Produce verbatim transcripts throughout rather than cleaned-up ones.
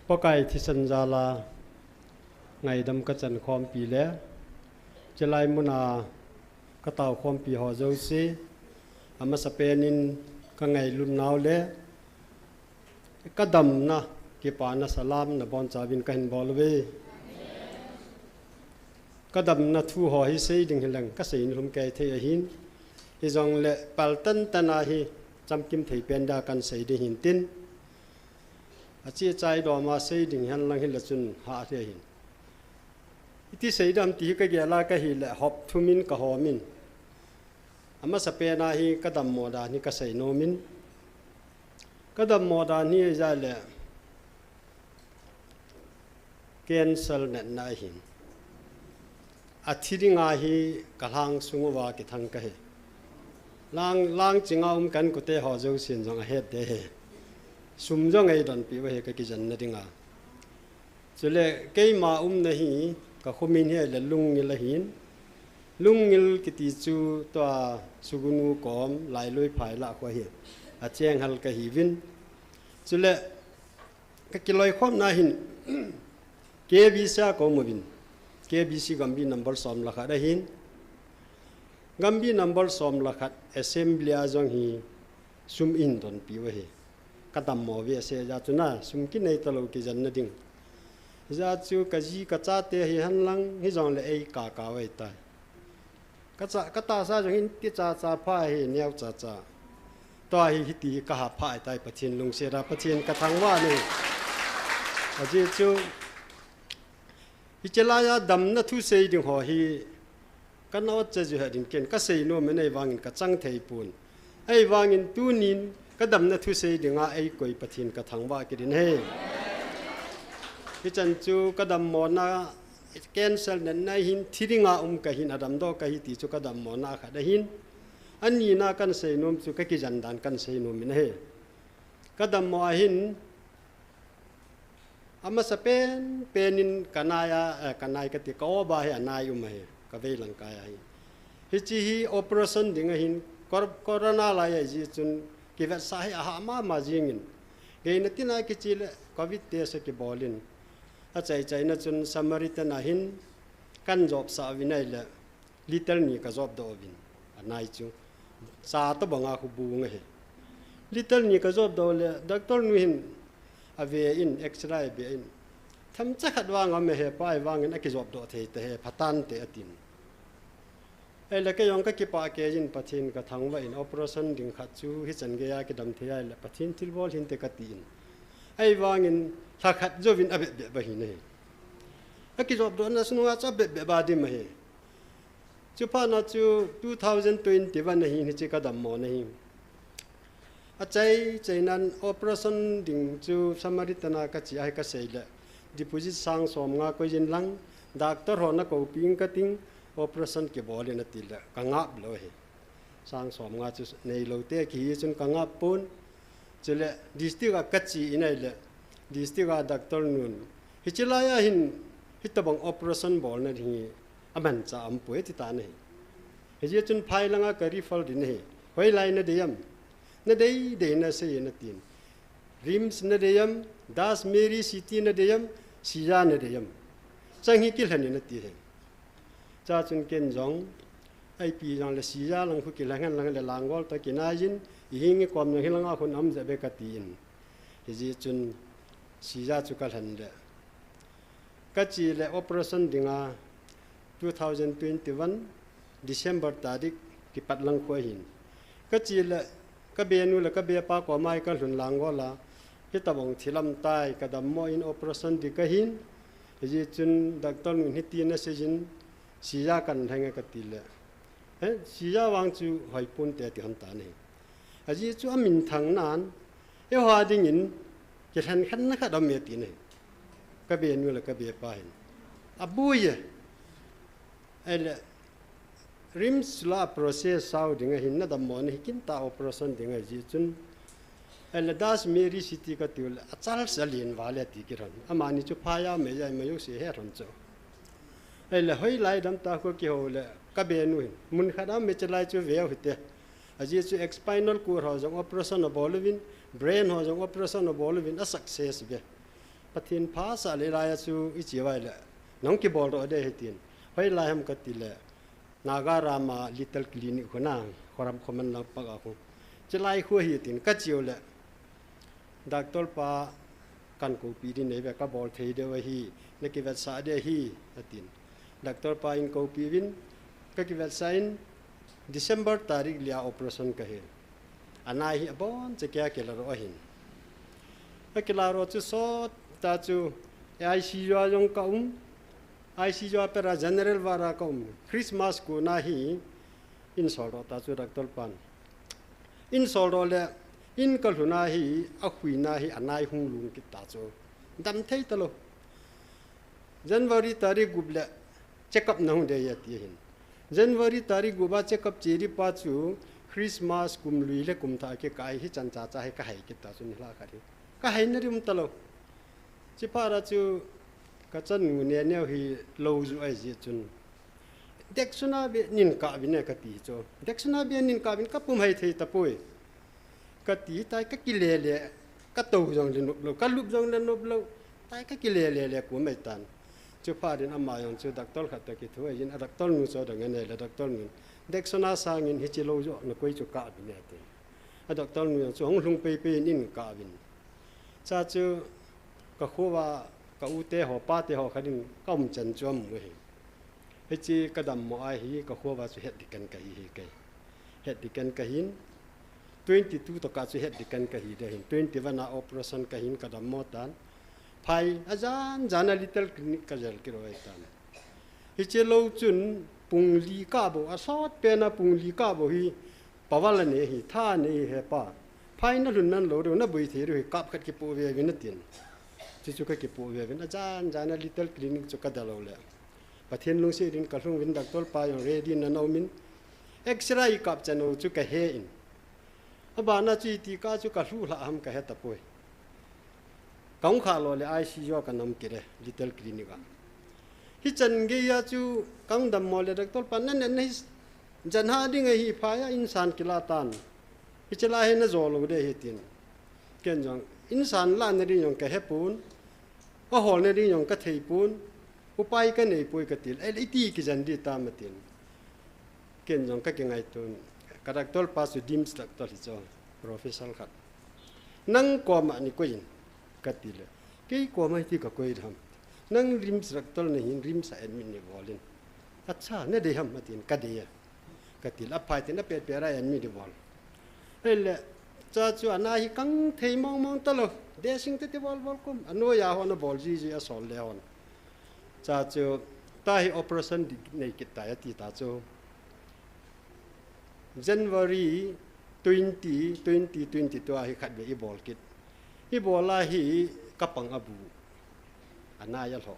Pakai thisan jal a ngaidam kachan khompi le, chulai muna katao khompi ho jouse, amasapen in kangailut nau le, kadamna, kipana salam nabonchauvin kahin bol uve. Kadamna thu ho hi sei ding hileng kasei nilhum kei thei ahin. Hijongle paltan tana hi chamkim thei pen da kahin sei ding hintin. Achi chai doma sei ding henlang hile chun hah thei ahin. Iti sei dam ti hi kagel a kahile hop thumin kahomin. Amasapen a hi kadammo dan hi kasei nomin. Kadammo dan hi ahile cancer natna ahin. Athi dinga hi kalhang sung uva kithang kahi. Lang, lang chinga um ka inkote ho jousen jong ahet de hi. Sum jong eidonpi uva hi kakijenna dinga. Chule keima umna hi kakhomin hi ahile Lungngil ahin. Lungngil kiti chu tua Sugnu kom Lailoi phai lah kho hi. Acheng hal kahiuvin. Chule kakiloikhomna hin K B C a kaum uvin. K B C gambi number som le khat ahin. Gambi number som le khat assembly a jong hi sum eidonpi uva hi. Kadammo uve ase jeh chun a sum kinei talou kijenna ding. Jeh chu kaji kachate hi henlang hijongle eikakao ahitai. Kacha, katahsa jong hin ti chacha pha hi neo chacha. Tua hi hiti hi kaha pha ahitai Pathen lungset a Pathen kathangvah in. Ajeh chu, hiche laiya damna thu sei ding ho hi kana ot cha ju he ding ken kasei nomin ahivangin kachang thei pon. Ahivangin tunin kadamna thu sei dinga eikoi Pathen kathangvah kit in ahi. Hichan chu kadammona cancer natna hin thi dinga um kahin adamdoh kahi ti chu kadammona khat ahin. Anina kahin sei nom chu kakijen dan kahin sei nomin ahi. Kadammo ahin, amasapen penin kanai a, eh, kanai kati ka oba hi anai um ahi, kaveilang kai ahi. Hiche hi operation ding ahin, cor-, corona lai ahi jeh chun kivetsah hi ahah mama jingin. Geina tina kiche le covid test akibolin. Achai chaina chun Samaritan a hin kahin jopsah uvin ahile. Litre ni kajopdoh uvin, anai chu. Cha tobanga khu bung ahi. Litre ni kajopdoh le, doctor nu hin ave in, X-ray abe in. Themcha khat vang aume hepa ahivangin akijopdoh thei tahih, phatante atin. Ahile keijong kakipah keiyin Pathen kathangvah in operation ding khat chu hichan geiya kidam thei ahile Pathen thilbol hinte katin. Ahivangin lha khat jouvin abep bep ahi nahi. Akijopdohna sunga chu abep bep adim ahi. Chuphatna chu two thousand twenty-one ahin hiche kadammona hi. Achai chainan operation ding chu Samaritan a kache ahi kasei le. Deposit sang som nga koiyin lang, doctor ho nakoupi inge kating, operation kibolin ati le, kangap lou ahi. Sang som nga chu neilou te kihi chun kangap pon. Chule district a kache in ahile, district a doctor nun, hiche laiya hin, hitobang operation bolna ding hi, amanchah aumpoi ati tan ahi. Hijeh chun phai langa ka refer ding ahi. Hoilai nadei am? Nadei dei nasei in atin. RIMS nadei am, Das Mary City nadei am, Shija nadei am? Chang hi kilhen in ati ahi. Chua chun ken jong, ipi jongle Shija lang khu kilhen hen lang le Langol toh kinaiyin, ihinge kom jong hilanga khun aum jeh beh katin. Hijeh chun Shija chu kalhen le. Kache le operation dinga two thousand twenty-one December tarik kipat lang khu ahin. Kache le kabe nu le kabe pa koma hi kalhun Langol a. Hitobang thil aum tai kadammo in operation ding kahin. Hijeh chun doctor nun hiti naseiyin Shija kahin lhenge kati le. He, Shija vang chu hoiponte ati hon tan ahi. Ajeh chu aminthang nan, eiho a dingin kilhen khenna khat aume ati nahi. Kabe nu le kabe pa hin. Aboi e. Ahile, RIMS la process sao ding ahin nadammona hi kinta operation ding ahi jeh chun. Ahile, Das Mary City katiu le, achal sa len vale ati kit hon. Amani chu phai a mei a mei jouse he hon chu. Ahile, hoilai dam ta khu kihou le, kabe nu hin. Mun khat a mei chelai chu veu hite. Ajeh chu spinal cord ho jong operation abol uvin, brain ho jong operation abol uvin, a success ve. Pathen pha sah le lai a chu i che vai le, nang kibol ro de he tin. Hoilai ham ka ti le, Nagarama Little Clinic khu na, Khoram Khoman lam pak a khu. Chilai khu hi tin ka chiu le, Doctor pa kan kopi din nei ve ka bol thei deu ahi, na kivetsah de hi, a tin. Doctor pa in kopi vin, ka kivetsah in, December tarik lia operation ka he. Anai hi abon che kia kila ro ahin. A kila ro chu sot ta chu I C U a jong ka um. I C U a pera general ward a ka um. Christmas kuna hi in sol ro ta chu doctor pan. In sol ro le in ka lhuna hi a khuina hi anai hung lung kit ta chu. Dam thei ta lo. January tarik gup le check up na hung de ya ti hin. January tarik gup a check up che ri pa chu Christmas kum lui le kum thah ke kai hi chan cha cha he ka hai kit ta chu ni hla kha ri. Ka hai na rim ta lo. Chi pa ra chu ka chan ngu ne neu hi lo ju ai ji chun. Dek suna be nin ka vin e ka ti chu. Dek suna be nin ka vin ka pum hai thei ta poi. Ka ti tai ka kile le, ka to jong le nop lo, ka lup jong le nop lo. Tai ka kile le le ku mai tan. Chu pa din ama jong chu doctor khat to ki thu ai jin a doctor nu cho dang ne le doctor nu. Dek suna sangin hi chi lo jo na koi chu ka vin e te. A doctor nu jong chu hung lhung pei pei nin ka vin. Cha chu ka khuwa, ka u te ho, pa te ho kha din ka um chan chu am mu hi. Hichi ka dam mo ai hi ka khuwa chu het di kan ka hi hi kai. Het di kan ka hin. Twenty two to ka chu het di kan ka hi de hin. Twenty one a operation ka hin ka dam mo tan. Phai a jan jan a little clinic ka jel ki ro ai tan. Hiche lo chun pung li ka bo, a sot pen a pung li ka bo hi, pawal a ne hi, tha ne hi he pa. Phai na lhun nan lo deu, na bui thei deu hi, kap khat ki po ve vin a tin. Chu chu ka ki po ve vin, a jan jan a little clinic chu ka da lo le. Pathen lungsi din ka lhung vin doctor pa jong ready na no min. X-ray kap chan o chu ka he in. A bana chu iti ka chu ka hlu hla ham ka he ta poi. Ka hung kha lo le I C U a ka nam kire, little clinic a. Hi chan gei a chu ka hung dam mo le doctor pan na nen na hi jan ha ding a hi pha ya insan kila tan. Hi chala he na zo lo de hi tin. Ken jong insan la na ding jong ka he pun. A hol na ding jong ka thei pun. Upai ka nei poi ka til. El iti ki jan di ta ma tin. Ken jong ka ki ngai tun. Ka doctor pa chu DIMS doctor hi chu, professor khat. Nang koma ni koi in, ka ti le. Kei koma hi ti ka koi ham. Nang RIMS doctor na hin RIMS a admit ni bol in. Acha, na dei ham a tin ka dei a. Ka ti le, a phai tin a pe pe ra admit ni bol. Hei le, cha chu ana hi kang thei mong mong ta lo. De sing te ti bol bol kum. A noi a hon a bol ji ji a sol le hon. Cha chu, ta hi operation di nei kit ta ya ti ta chu. January twenty, twenty twenty-two a hi khat ve i bol kit. I bol a hi ka pang a bu. A na ya lho.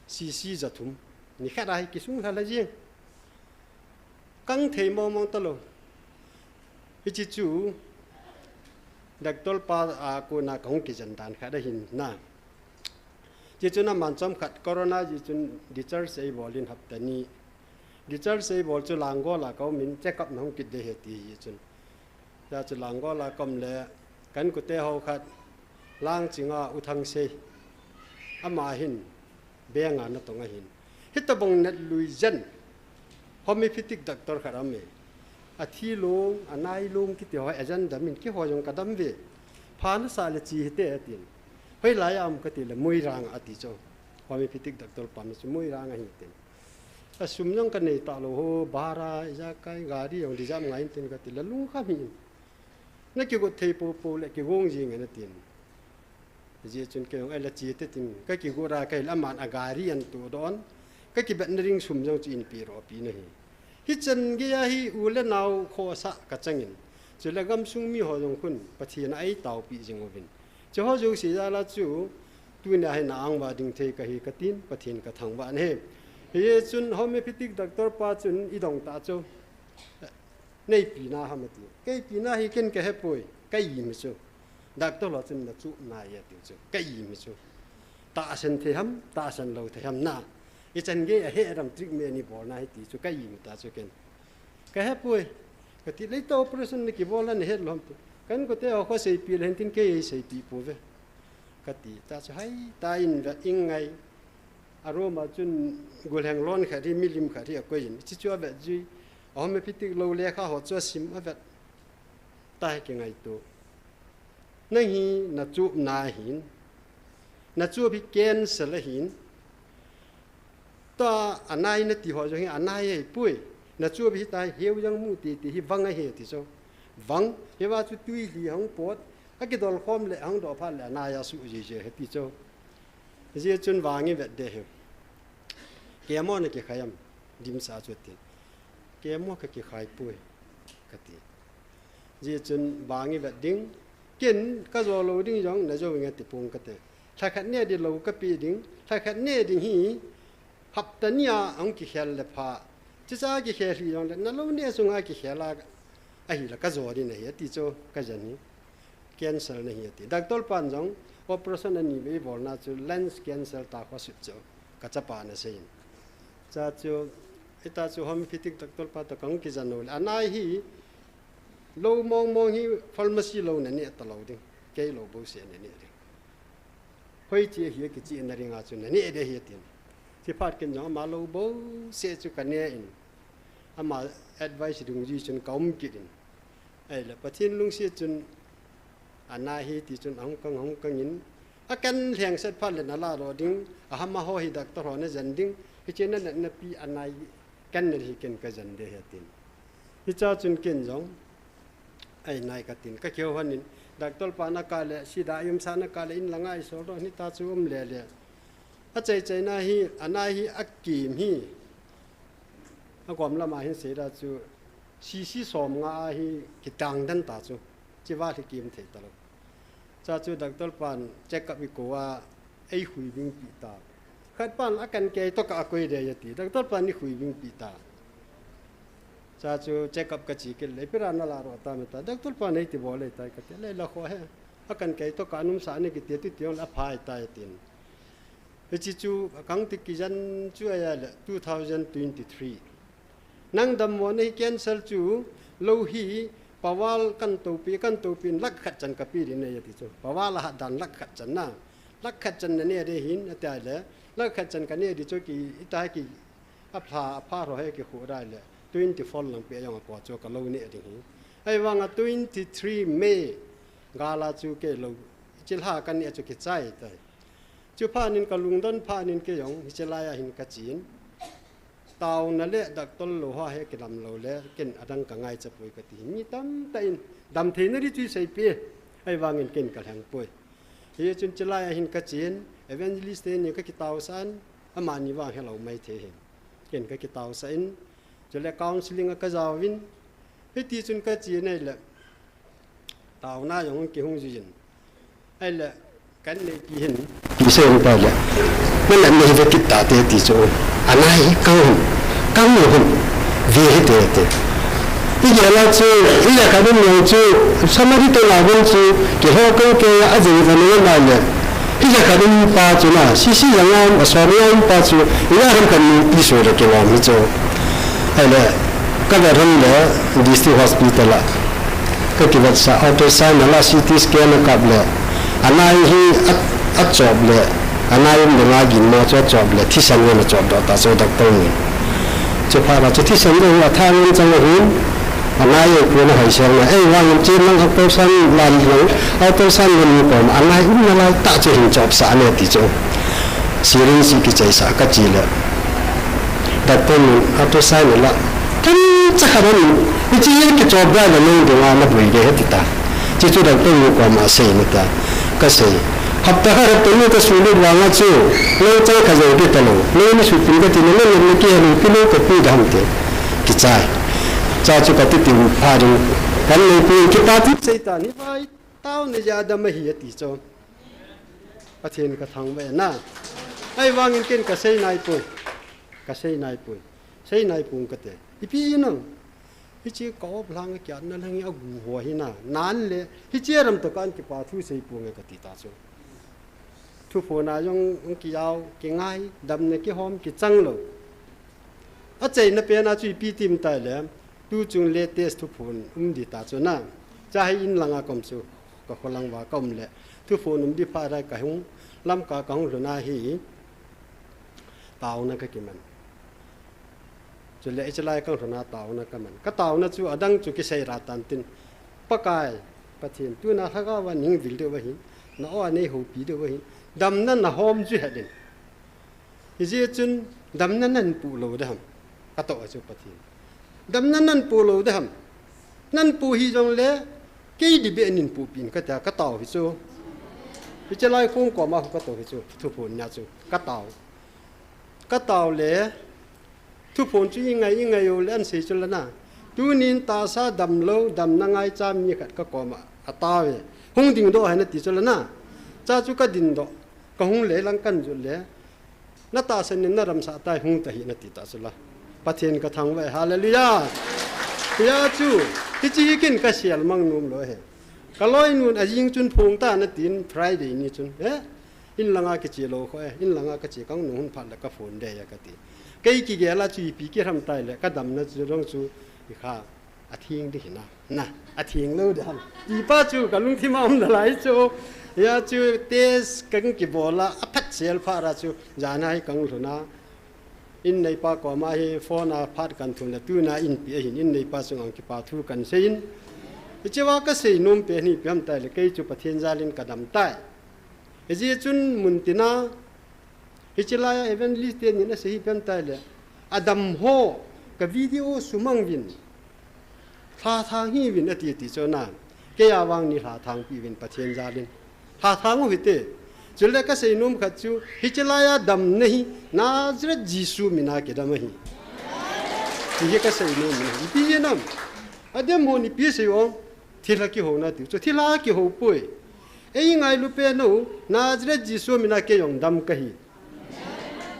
C C za thum. Ni khat a hi ki sung hla la jing. Kang thei mong mong ta lo. Hichi chu, doctor pa a kona ka hung ki jan dan khat a hin na. Chi chun a man chom khat corona ji chun discharge ei bol in hapta ni. Discharge ei bol chu Langol a ka um in check up na hung kit de he ti ji chun. Cha chu Langol a ka um le kan kute ho khat Langching a U Thangsei. Ama hin beng a na tong a hin. Hi ta bong nat lui jen. Homeopathic doctor khat am e. A thi long, a nai long kiti ho, a jan dam in ki ho jong ka dam ve. Pha na sa le chi hi te a tin. Hoi lai am ka ti le Moirang a ti chu. Homeopathic doctor pan chu Moirang a hi tin. A sum jong ka nei ta lo ho, bara, i ja kai, gari jong di jam ngai tin ka ti le lung kha mi in. Na ki got thei po po le ki gong jing na tin. Ji chun kei jong ai la chi te tin, ka ki got ra kai la man a gari an tu don. Ka ki bet na ring sum jong chu in pi ro pi na hi. Hi chan gei a hi u le nau kho sa ka chang in. Chu le gam sung mi ho jong khun, Pathen a ei tau pi jing uvin. Chu ho jong si ja la chu, tu na hi na ang ba ding thei ka hi ka tin, Pathen ka thang ba na he. Hi chun homeopathic doctor pa chun i dong ta chu. Nei pi na ham a ti. Kei pi na hi ken ka he poi. Ka i mi chu. Doctor lo chun na chu na ya ti chu. Ka i mi chu. Ta sen thei ham, ta sen lo thei ham na. I chan gei a he ram treatment ni bol na hi ti chu ka i mi ta chu ken. Ka he poi. Ka ti le ta operation ni ki bol na he lo ham ti. Kan ko te ho ko sei pi le hen tin kei ei sei pi po ve. kati. Tachu hai, ta in vet ing ngai. A room a chun gulheng lon khat hi, milim khat hi akoi in. Hichu avet jui. A homeopathic lou lekha ho chu asim avet. Ta hi kingaito. Nang hi nachup na hin. Nachup hi cancer ahin. Tua anai nati ho jong hi anai ahipoi. Nachup hi ta hi heu jang mu titi hi vang ahi ti chu. Vang, hiva chu tui li hung pot. Akidol khom le hung doh phat le anai a su jiji ahi ti chu. Hijeh chun vang i vet de hi. Kemo na kikhai am, dimsa chu tin. Kemo ka kikhai poi, kati. Hijeh chun vang i vet ding, ken ka jo lou ding jong na jo nge ti pung kate. Lhakhat ne di lou ka pi ding, lhakhat ne ding hi hapta nia hung kikhel le pha. Chicha kikhel hi jong le, na lou ne sunga kikhel a, ahile ka jo ding ahi, ati chu ka jan hi. Cancer na hi ati. Doctor pan jong operation ani vei bolna chu lung cancer ta kho sut chu ka chapa na sei in. Cha chu, ita chu homeopathic doctor pa to kang kijan u le. Anai hi lou mong mong hi pharmacy lou na ne ta lou ding. Kei lou bou se na ne ding. Hoi chi hi kichi na ring a chu na ne de hi tin. Chi phat ken jong ama lou bou se chu ka ne in. Ama advice dungjuiya chun ka um kit in. Ahile, Pathen lungset chun, anai hi ti chun ahung kang, ahung kang in, akan lheng set phat le na la ro ding, ahama ho hi doctor ho na jan ding, hiche na natna pi anai kan na hi ken ka jan de hi tin. Hicha chun ken jong, ai nai ka tin, ka keu han in, doctor pa na ka le, sida yum sa na ka le, in langa i sol ro, ni ta chu um le le. Achai chai na hi, anai hi, akim hi, agom lama hin sei da chu, C C som nga a hi kitang den ta chu, chiva hi kim thei ta lou. Cha chu doctor pan check up i ko a, ei hui ving pi ta. Khat pan akan kei to ka akoi de ya ti, doctor pan ni hui ving pi ta. Cha chu check up ka chi kit le, pira na la ro ta me ta, doctor pan ei ti bol ei tai ka ti, le la kho he. Akan kei to ka num sa ni ki ti tu ti ong la phai tai tin. Hichi chu kang ti kijan chu aya le two thousand twenty-three. Nang dammo na hi cancer chu lou hi pawal kan topi, kan topi in lakh khat chan ka pi din nei ati chu. Pawal a hat dan lakh khat chan na. Lakh khat chan na ne de hin ati le. Lakh khat chan ka ne di chu ki ita ki a pha, a pha ro he ki khu dai le. Twenty-four lang pe jong a ko chu ka lou ne ding hi. Ahivang a twenty-three May gala chu ke lou. Chilha kan ne chu kichai tai. Chu phat in ka lungdon phat in kei jong, hiche lai a hin ka chin. Taona le doctor lou ho he kilam lou le, ken adang ka ngaicha poi ka ti. Mi tamtah in, dam theina di chu i sei pi. Ahivang in ken ka lheng poi. Hichun chilai a hin ka chin, evangelist te ni ka kitao san, amani vang he lou mai thei hin. Ken ka kitao sa in, chule counseling a ka jao vin, hiti chun ka chi nei le, taona jong ki hung jui in. Ai le, kan nei ki hin, ki se un pa le, na na nei ve kit ta te ti chu, anai kang hun, kang hun, ve hi te te. I ge la chu, i le ka dum jong chu, samari to la gun chu, ki ho kang ke a jeng jeng na le, Hijeh a ka um pa chu na, C C jang a um, a som jang a um pa chu, ina ham kan mi pi soi le kilom hi chu. Ahile, ka va ran le, District Hospital a, ka kivat sa, ultrasound a la, C T scan a kap le, anai hi a, a chop le, anai um le nga gin mo chu a chop le, thisan ngen a chop doh ta chu doctor ni. Chu phat a chu thisan le a tha ngen chang a hin, Anai e, kona hoi sel na. Ei, vang in chin lang ultrasound lam lang, ultrasound lam ni kom, anai um na lai ta chu hin chop sa ne ti chu. Syringe si kichai sa ka chi le. Doctor in ultrasound la. Kan cha ka ban. Hichi kichop da le nung de nga na bui ge he ti ta. Chi chu doctor in kom a sei ni ta. Ka sei. Hapta khat, hapta ni ka sulut vang a chu, lou chang ka jong pi ta lou. Lou ni sut pin ka ti na, lou ni ki he lou pi lou ka pi da ham te. Kichai. Cha chu ka ti ti pha ding. Kan lou pi ki pa ti sei ta ni vai. Tao ni ja da ma hi a ti chu. Pathen ka thangvah na. Ahivang in ken ka sei nai poi. Ka sei nai poi. Sei nai pung ka te. Ipi i nang. Hiche ka op lang a kiat na lang a gu ho hi na, nan le, hiche ram to kan kipa thu sei pung e ka ti ta chu. Thuphon a jong, jong ki jao, ki ngai, damna ki hom, ki chang lou. Achaina pen a chu ipi ti um ta le, tu chung latest thuphon um di ta chu na. Cha hi in lang a kom chu, ka kho lang va ka um le. Thuphon um di phat a kahung, Lamka kahung lhun a hi, taona kakiman. Chule hichelai kahung lhun a taona kaman. Kataona chu adang chu kisei ra tan tin. Pakai, Pathen, tuna lhagao a nei vil diu ahi. Na-o a nei houpi diu ahi. Damna nahom chu het in. Hijeh chun damna nahin pu lou ding ham. Katoh a chu Pathen. Damna nahin pu lou ding ham. Nahin pu hih jongle, kei ding beh nahin pupi in katia katao hi chu. Hichelai khom koma hu katoh hi chu. Thuphon nia chu. Katao. Katao le, thuphon chu ingai, ingai u le ahin sei chu lana. Tunin tahsa damlou, damna ngaicha mi khat kakoma ataove. Hung dingdoh hen ati chu lana. Cha chu kadingdoh. Kahung le lang kahin jot le. Natahsan in nadamsah tai hung tahih in ati ta chu la. Pathen kathangvah e, hallelujah. Hia chu, hiche hi ken kasel mang nom lou ahi. Kaloinun ajing chun phong tan atin Friday ni chun. Eh? In langa kiche lou kho e, in langa kache kang nung hun phat le kaphone dei a kati. Kei kigel a chu ipi kiham tai le, kadamna chu dong chu, ikha. Atheng ding hina, na, atheng lou ding ham. Tipa chu kalungthim a um nalai chu. Hia chu test kahung kibol a, aphat sel phat a chu, jan a hi kahung lhun a. In neipa koma hi phone a phat kahin thum le tuna inpi ahin, in neipa chunga kipa thu kahin sei in. Hichea kasei nom pen hi ipi ham tai le kei chu Pathen jal in kadam tai. Hijeh chun mun tina, hichelai a evangelist ten in asei hi ipi ham tai le. Adam ho ka video sumang uvin. Lhathang hih uvin ati ati chu na. Kei a vang nei lhathang peh uvin Pathen jal in. Lhathang u hite. Chule kasei nom khat chu, hichelai a damna hi Nazareth Jesu min a kidam ahi. Ti hi kasei nom ahi. Ipi jeh ham. Adam hon ipi asei uvem. Thilha kihou na tiu chu. Thilha kihou poi. Ei ngailu pen u, Nazareth Jesu min a kei jong dam kahi.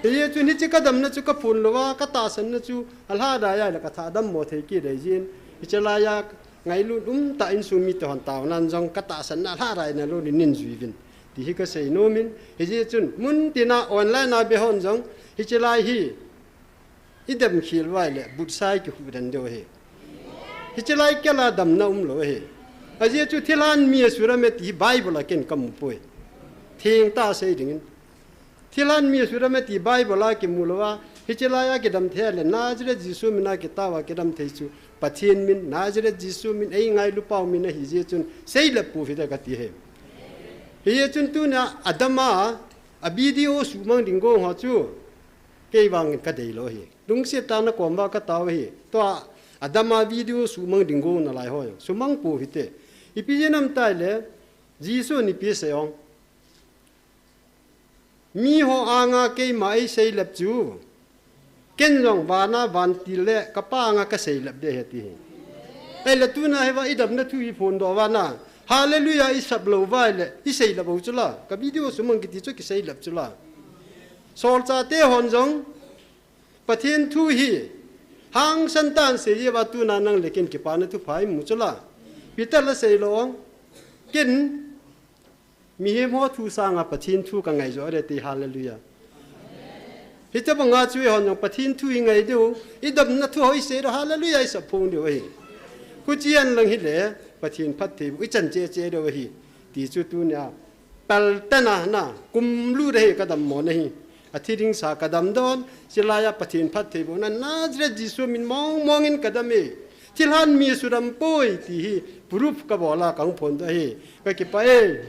Hijeh chun hiche kadamna chu kaphon lou a, katahsanna chu alhadai a le kathah dammo thei kit dei jin. Hichelai a ngailut umtah insung mite hon taonan jong katahsanna alhadai na lou nin nei jui uvin. Ti hi kasei nom in, hijeh chun mun tina online a be hon jong, hichelai hi, idam khel uva le, butsai kihu den diu ahi. Hichelai kel a damna um lou ahi. Ajeh chu thilhan mi asuram e ti hi Bible a ken kamu poi. Thengtah a sei ding in. Thilhan mi asuram e ti Bible a kimu lou a, hichelai a kidam thei le, Nazareth Jesu min a kitao a kidam thei chu, Pathen min, Nazareth Jesu min, ei ngailu pau min ahi jeh chun, seilep pou hite kati ahi. Hijeh chun tuna, adama, a video sumang ding gong ho chu, kei vang in kadei lou ahi. Lungset tah a nakom uva katao ahi. Tua, adama video sumang ding gong nalai ho jong. Sumang pou hite. Ipi jeh ham tai le, Jesu in ipi asei em. Miho anga keima eiseilep chu. Ken jong vana vantil le kapa anga kaseilep ding ahi ati ahi. Ahile tuna hiva idamna thu iphondoh uva na. Hallelujah isap lou uva le iseilep u chu la. Ka video sumang kiti chu kiseilep chu la. Solchah te hon jong. Pathen thu hi. Hangsan tah in sei uva tuna nang le ken kipana thupha imu chu la. Peter in asei lou. Ken Mihem ho thu sanga Pathen thu kangai jo re ti, hallelujah. Hitobanga chu eihon jong Pathen thu ingai diu, idamna thu ho isei diu, hallelujah, isap phong diu ahi. Khuchian lang hile, Pathen phattheiboh, ichan cheh cheh diu ahi. Ti chu tunia, paltan a na, kum lut ahi kadammo na hi. Athi ding sa kadam don, chulaiya Pathen phattheibohna Nazareth Jesu min mong mong in kadam e. Thilhan mi sudam poi ti hi proof kabol a kahung phondoh ahi. Kakipah e.